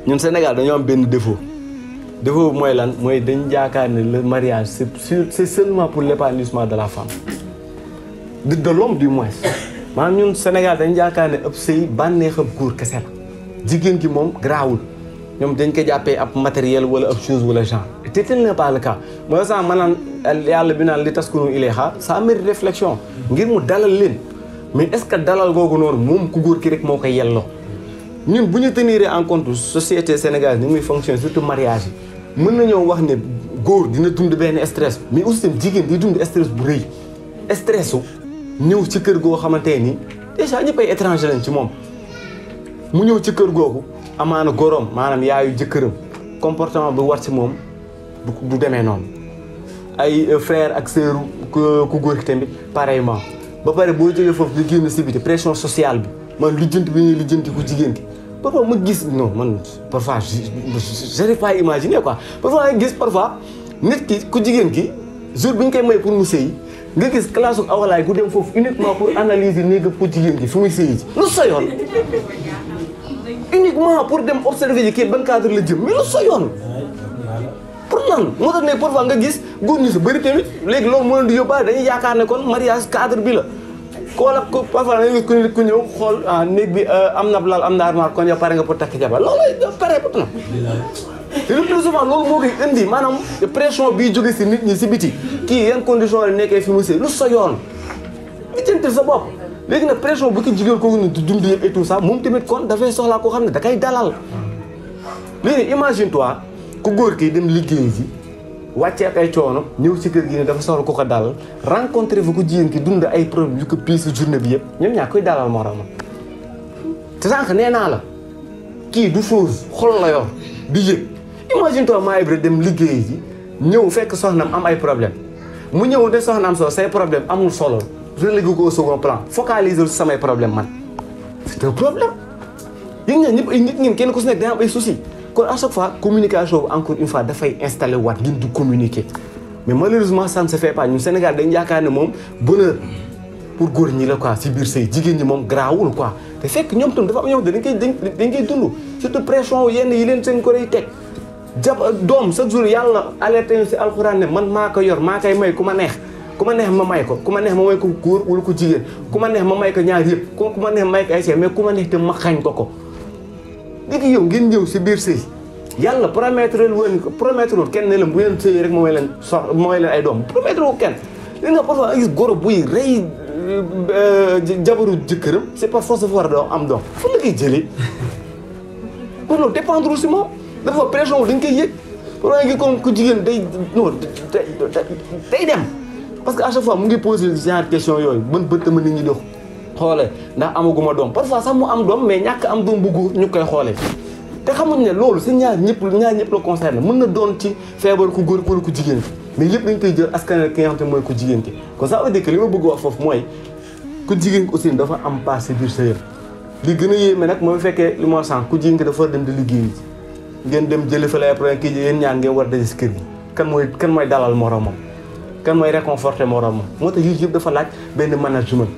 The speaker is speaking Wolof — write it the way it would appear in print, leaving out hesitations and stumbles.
ñun Sénégal dañoo am benn défaut mooy lan mooy dañ jaakaar ne le mariage c'est seulement pour l'épanouissement de la femme de l'homme du moins maanaam ñun Sénégal dañ jaakaar ne ëpp sëy bànneex ab góor kese la jigéen gi moom garaawul ñoom dañ ko jàppee ab matériel wala ab chose wala genre te tel n'est pas le cas mooy sax ma naan yàlla bi naan li taskunu ilayha ça mérite réflexion ngir mu dalal leen mais est-ce que dalal googu noonu moom ku góor ki rek moo koy yelloo ñun bu ñu tenir en compte société sénégalaise ni muy fonctionner surtout mariage yi mën nañoo wax ne góor dina dund benn stress mais aussi tam jigéen di dund stress bu rëy stressu ñëw ci kër goo xamante ni déjà ñëpp ay étranger lañ ci moom mu ñëw ci kër googu amaana goroom maanaam yaayu jëkkëram comportement bu war ci moom du demee noonu ay frère ak sœur ku góor ki tamit pareillement ba pare boo jógee foofu di génn si biti pression sociale bi man lijjanti bi ñuy lijjanti ku jigéen ki parfois ma gis non man parfois j'arrive pas à imaginer quoi parfois nga gis parfois nit ki ku jigéen ki jour bi ñu koy may pour mu sëyi nga gis classe u awalaay ku dem foofu uniquement pour analyser néega ku jigéen ki fu muy sëyi ji lu sa yoon uniquement pour dem observer ji kii ban cadre la jëm mais lu sa yoon pour lan moo tax ne parfois nga gis góor ñi si bëri tamit léegi loolu moo leen di yóbbaale dañuy yaakaar ne kon mariage cadre bi la koola ko parfois da nga ku ñëw xool néeg bi am na lal am na armoire kon yow pare nga pour takk jabar loolu pare pour na te le plus souvent loolu moo koy indi maanaam pression bii jóge si nit ñi si biti kii yan condition la nekkee fi mu sëy lu sa yoon di jëntal sa bopp léegi nag pression bu ki jigéen kooku ne du dund yëpp et tout ça moom tamit kon dafay soxlaa koo xam ne da kay dalal léegi imagine toi ku góor kii dem liggéey ji wàccee ak ay coono ñëw ci kër gi ne dafa soxla ku ko dalal rencontré fa ku jigéen ki dund ay problème yu ko pii si journée bi yëpp ñoom ñaa koy dalal moromam te sànq nee naa la kii du chose xol la yor di yëg imagine toi maa Ibra dem liggéey ji ñëw fekk soxnam am ay problème mu ñëw de soxnaam soo say problème amul solo relégué ko au second plan focaliser su samay problème man c'est un problème yëg nga ñëpp ay nit ngeen kenn ku si nekk day am ay soucis kon à chaque fois communication bi encore une fois dafay installé waat ngeen di communiquer mais malheureusement ça ne se fait pas ñun Sénégal dañ yaakaar ne moom bonheur pour góor ñi la quoi si biir sëy jigéen ñi moom garaawul quoi te fekk ñoom tam dafa am ñoom dañ koy dund surtout pression yenn yi leen seen ko rey teg doom chaque jour yàlla alerté ñu si alxuraan ne man maa ko yor maa koy may ku ma neex ma may ko ku ma neex ma may ko góor wala ko jigéen ku ma neex ma may ko ñaar yëpp ku ma neex may ko ay see mais ku ma neex te ma xañ ko léegi yow ngeen ñëw si biir sëy yàlla promettre woon kenn ne leen bu leen sëy rek moo may leen ay doom promettre wu kenn li nga parfois nga gis goro buy rey jabaru jëkkëram c'est par force dafa war a doom am doom fu la koy jëlee kon loolu dépendre si moom dafa pression wu dañ koy yëg parfois nga comme ku jigéen day dem parce que à chaque fois mu ngi poser genre question yooyu ban bët ma nit ñi dox xoolee ndax amaguma doom parfois sax mu am doom mais ñàkk am doom bu góor ñu koy xoolee te xamuñ ne loolu si ñaar ñëpp la concerné mën na doon ci feebar ku góor wala ku jigéen ki mais yëpp dañ koy jël askan ki nga xam te mooy ku jigéen ki kon ça veut dire que li ma bëgg wax foofu mooy ku jigéen ki aussi dafa am part si biir sëyam li gën a yéeme nag mooy fekkee li moo sànq ku jigéen ki dafa dem di liggéey ngeen dem jëli fa lay problème kii yéen ñaar ngeen war a daje si kër gi kan mooy dalal moromam kan mooy réconforter moromam moo tax yii yëpp dafa laaj benn management